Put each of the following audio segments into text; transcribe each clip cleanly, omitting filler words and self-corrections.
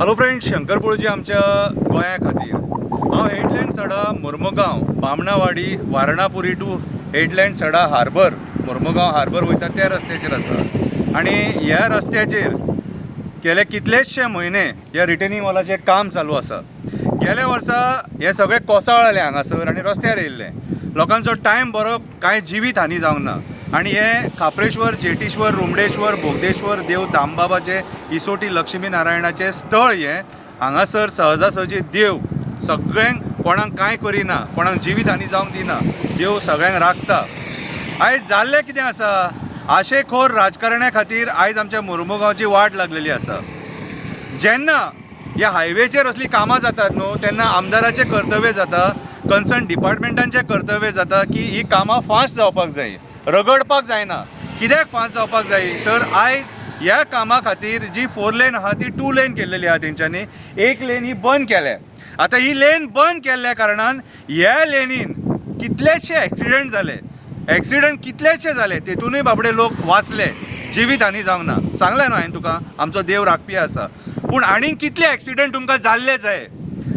Hello friend, Shankar Polji आमच्या गोंया खातीर. हांव हेडलँड सडा मोर्मुगांव बामणावाडी वारणापुरी टू हेडलँड सडा हार्बर मोर्मुगांव हार्बर वयता त्या रस्त्याचेर आसा आनी ह्या रस्त्याचेर गेले कितलेशे म्हयने ह्या रिटेनिंग वॉलाचें काम चालू आसा. गेल्या वर्सा हें सगळें कोसळ्ळें हांगासर आनी रस्त्यार येयल्लें. लोकांचो टायम बरो कांय जिवीत हानी जावंक ना आनी हे खाप्रेश्वर, जेटीश्वर, रुमडेश्वर, बोगदेश्वर देव दामबाबाचें इसोटी लक्ष्मी नारायणाचें स्थळ हें हांगासर सहजासहजी देव सगळ्यांक कोणाक कांय करिना, कोणाक जिवीत हानी जावंक दिना, देव सगळ्यांक राखता. आयज जाल्लें कितें आसा, आशेखोर राजकारण्या खातीर आयज आमच्या मुर्मुगांवची वाट लागलेली आसा. जेन्ना ह्या हायवेचेर असलीं कामां जातात न्हू तेन्ना आमदाराचें कर्तव्य जाता, कन्सर्न डिपार्टमेंटांचें कर्तव्य जाता की ही कामां फास्ट जावपाक जाय, रगडपाक जायना. कित्याक फास्ट जावपाक जाय तर आयज ह्या कामा खातीर जी 4 लेन आहा ती 2 लेन केल्लेली आहा तेंच्यांनी, 1 लेन ही बंद केल्या. आतां ही लेन बंद केल्ल्या कारणान ह्या लेनीन कितलेशे एक्सिडंट जाले, एक्सिडंट कितलेशे जाले, तेतूनय बाबडे लोक वाचले, जिवीत हानी जावंक ना. सांगलें न्हू हांवें तुका, आमचो देव राखपी आसा. पूण आनीक कितले एक्सिडंट तुमकां जाल्ले जाय,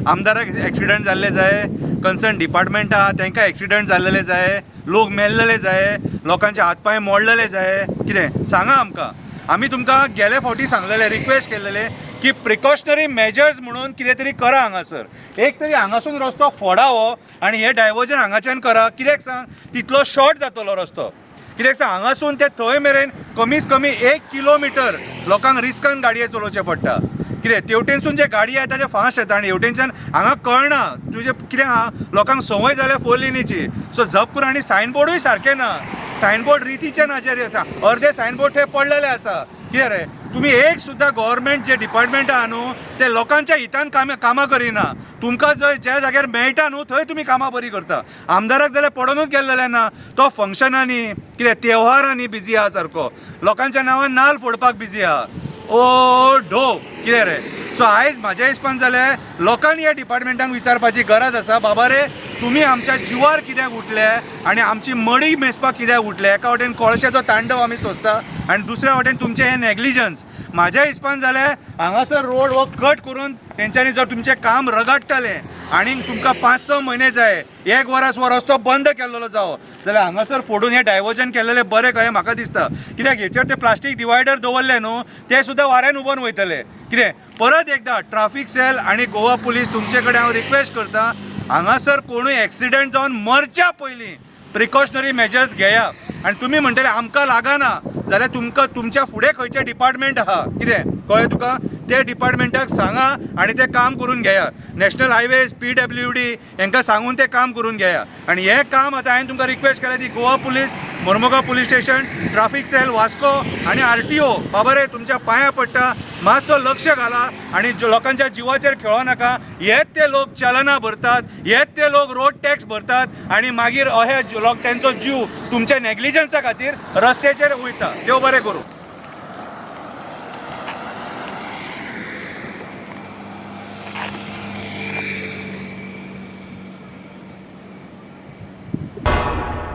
आमदाराक एक्सिडंट जाल्ले जाय, कन्सर्न डिपार्टमेंट आहा तांकां एक्सिडंट जाल्लेले जाय, लोक मेल्लेले जाय, लोकांचे हात पांय मोडलेले जाय, कितें सांगा आमकां. आमी तुमकां गेले फावटी सांगलेले, रिक्वेस्ट केल्लेले की प्रिकॉशनरी मेजर्स म्हणून कितें तरी करा हांगासर. एक तरी हांगासून रस्तो फोडावो आनी हे डायवर्जन हांगाच्यान करा. कित्याक सांग, तितलो शॉर्ट जातलो रस्तो. कित्याक सांग, हांगासून ते थंय मेरेन कमीच कमी 1 किलोमिटर लोकांक रिस्कान गाडये चलोवचें पडटा. कितें तेवटेनसून जे गाडी येता ते फास्ट येता आनी हेवटेनच्यान हांगा कळना तुजें कितें आहा, लोकांक संवय जाल्या 4 लेनीची. सो झप करून आनी सायनबोर्डूय सारकें ना, सायनबोर्ड रितीचे ना, जे अर्दे सायनबोर्ड थंय पडलेले आसा. कितें रे तुमी एक सुद्दां गव्हर्मेंट जे डिपार्टमेंट आहा न्हू ते लोकांच्या हितान कामां करिना. तुमकां जंय ज्या जाग्यार मेळटा न्हू थंय तुमी कामां बरीं करता. आमदाराक जाल्यार पडोनूच गेल्लेलें ना, तो फंक्शनांनी कितें तेव्हारांनी बिजी आहा सारको, लोकांच्या नांवान नाल फोडपाक बिजी आहा. ओ ढो कितें रे. सो आयज म्हाज्या हिसपान जाल्यार लोकांनी ह्या डिपार्टमेंटांक विचारपाची गरज आसा, बाबा रे तुमी आमच्या जिवार कित्याक उठले आनी आमची मडी मेजपाक कित्याक उठले. एका वटेन कोळशेचो तांडव आमी सोंसता आनी दुसऱ्या वटेन तुमचें हें नेग्लिजन्स. म्हाज्या हिसपान जाल्यार हांगासर रोड हो कट करून तेंच्यांनी जर तुमचें काम रगडटलें आनी तुमकां 5-6 म्हयने जाय, 1 वरस हो रस्तो बंद केल्लो जावो जाल्यार हांगासर फोडून हें डायवर्जन केल्लेलें बरें कहें म्हाका दिसता. कित्याक हेचेर ते प्लास्टीक डिवायडर दवरले न्हू ते सुद्दां वाऱ्यान उबोन वयतले. कितें परत एकदां ट्राफीक सेल आनी गोवा पुलीस तुमचे कडेन हांव रिक्वेस्ट करता, हांगासर कोणूय एक्सिडंट जावन मरच्या पयलीं प्रिकॉशनरी मेजर्स घेया. आनी तुमी म्हणटले आमकां लागना जाल्यार तुमकां तुमच्या फुडें खंयचें डिपार्टमेंट आहा कितें कळ्ळें तुका, ते डिपार्टमेंटाक सांगा आनी तें काम करून घेया. नॅशनल हायवेज, PWD हेंकां सांगून तें काम करून घेया. आनी हें काम आतां हांवें तुमकां रिक्वेस्ट केल्या ती Goa police, Mormugao police station, traffic cell Vasco आनी RTO, बाबा रे तुमच्या पांयां पडटा, मातसो लक्ष घाला आनी लोकांच्या जिवाचेर खेळो नाका. हेच ते लोक चलना भरतात, हेच ते लोक रोड टॅक्स भरतात आनी मागीर अहे लोक तेंचो जीव तुमच्या नेग्लिजन्सा खातीर रस्त्याचेर वयता. देव बरें करूं.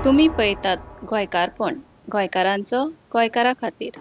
तुमी पळयतात गोंयकारपण, गोंयकारांचो गोंयकारा खातीर.